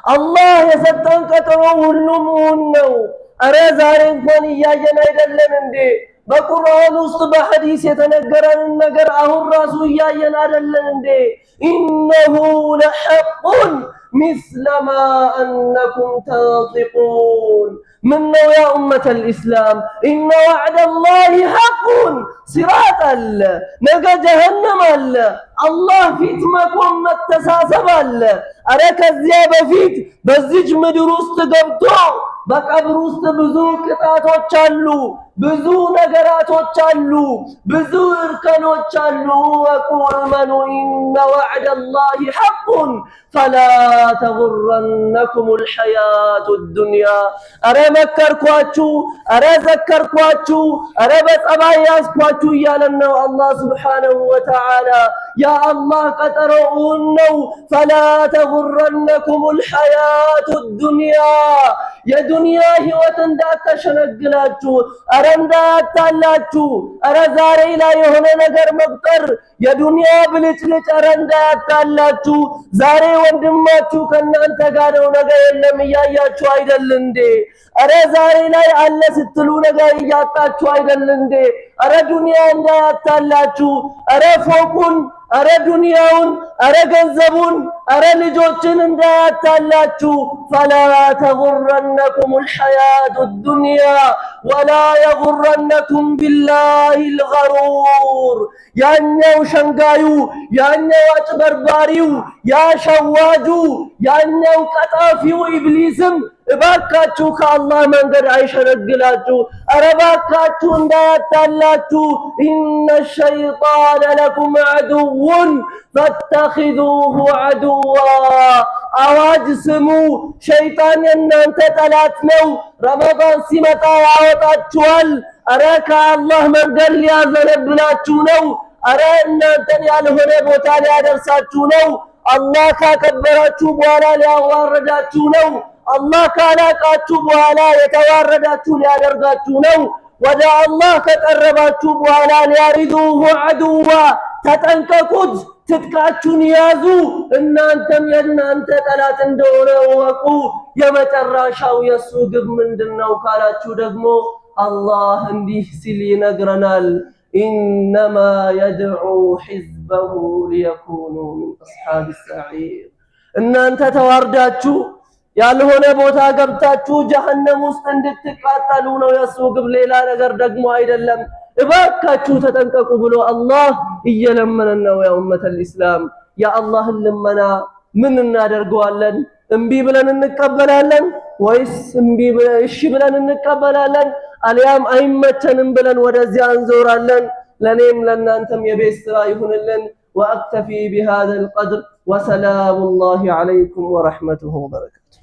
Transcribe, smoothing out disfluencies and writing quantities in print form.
አላህ የሰጠን ቀጠሮ ሁሉም እውን ነው። እረ ዛሬ እንኳን እያየን አይደለም እንዴ? በቁርአን ውስጥ በሐዲስ የተነገረንን ነገር አሁን ራሱ እያየን አይደለን እንዴ? إنه لحق مثل ما أنكم تنطقون። ምነው يا أمة الإسلام إن وعد الله حق። ሲራጥ አለ፣ ነገ ጀሀነም አለ፣ አላህ ፊት መቆም መተሳሰብ አለ። አረ ከዚያ በፊት በዚች ምድር ውስጥ ገብቶ በቀብር ውስጥ ብዙ ቅጣቶች አሉ፣ ብዙ ነገራቶች አሉ፣ ብዙ እርከኖች አሉ። ወቁ እመኑ إن وعد الله حق فلا تغرنكم الحياة الدنيا። አረ መከርኳችሁ፣ አረ ዘከርኳችሁ፣ አረ በጸባይ ያዝኳችሁ እያለን ነው አላህ سبحانه وتعالى። የአላህ ቀጠሮ እውን ነው። فلا تغرنكم الحياة الدنيا፣ የዱንያ ህይወት እንዳታሸነግላችሁ፣ አረ እንዳያታላችሁ፣ አረ ዛሬ ላይ የሆነ ነገር መቁጠር፣ የዱንያ ብልጭልጭ አረ እንዳያታላችሁ። ዛሬ ወንድማችሁ ከእናንተ ጋር ነው፣ ነገ የለም፣ እያያችሁ አይደል እንዴ? አረ ዛሬ ላይ አለ ስትሉ ነገ እያጣችሁ አይደል እንዴ? አረ ዱንያ እንዳያታላችሁ፣ አረ ፎቁን፣ አረ ዱንያውን፣ አረ ገንዘቡን፣ አረ ልጆችን እንዳያታላችሁ። فلا تغرنكم الحياة الدنيا ولا يغرنكم بالله الغرور። ያኛው ሸንጋዩ፣ ያኛው አጭበርባሪው፣ ያ ሸዋጁ፣ ያኛው ቀጣፊው ኢብሊስም እባካችሁ ከአላህ መንገድ አይሸነግላችሁ። ኧረ እባካችሁ እንዳያታላችሁ። إن الشيطان لكم عدو فاتخذوه عدوا። አዋጅ ስሙ፣ ሸይጣን የእናንተ ጠላት ነው። ረመዳን ሲመጣ ያወጣችኋል። ኧረ ከአላህ መንገድ ሊያዘነብላችሁ ነው። ኧረ እናንተን ያልሆነ ቦታ ሊያደርሳችሁ ነው። አላህ ካከበራችሁ በኋላ ሊያዋረዳችሁ ነው። አላህ ካላቃችሁ በኋላ የተዋረዳችሁ ሊያደርጋችሁ ነው። ወደ አላህ ከቀረባችሁ በኋላ ሊያሪዱሁ عدوا፣ ተጠንቀቁት፣ ትጥቃችሁን ያዙ። እናንተም የእናንተ ጠላት እንደሆነ እወቁ። የመጨረሻው የእሱ ግብ ምንድነው ካላችሁ ደግሞ አላህ እንዲህ ሲል ይነግረናል። إنما يدعو حزبه ليكونوا من أصحاب السعير። እናንተ ተዋርዳችሁ ያልሆነ ቦታ ገብታችሁ ጀሀነም ውስጥ እንድትቃጠሉ ነው የእሱ ግብ፣ ሌላ ነገር ደግሞ አይደለም። እባካችሁ ተጠንቀቁ ብሎ አላህ እየለመነን ነው። يا أمة الإسلام፣ የአላህን ልመና ምን እናደርገዋለን? እምቢ ብለን እንቀበላለን ወይስ እምቢ እሺ ብለን እንቀበላለን? አልያም አይመቸንም ብለን ወደዚያ እንዞራለን? ለኔም ለእናንተም የቤት ስራ ይሁንልን። وأكتفي بهذا القدر وسلام الله عليكم ورحمته وبركاته።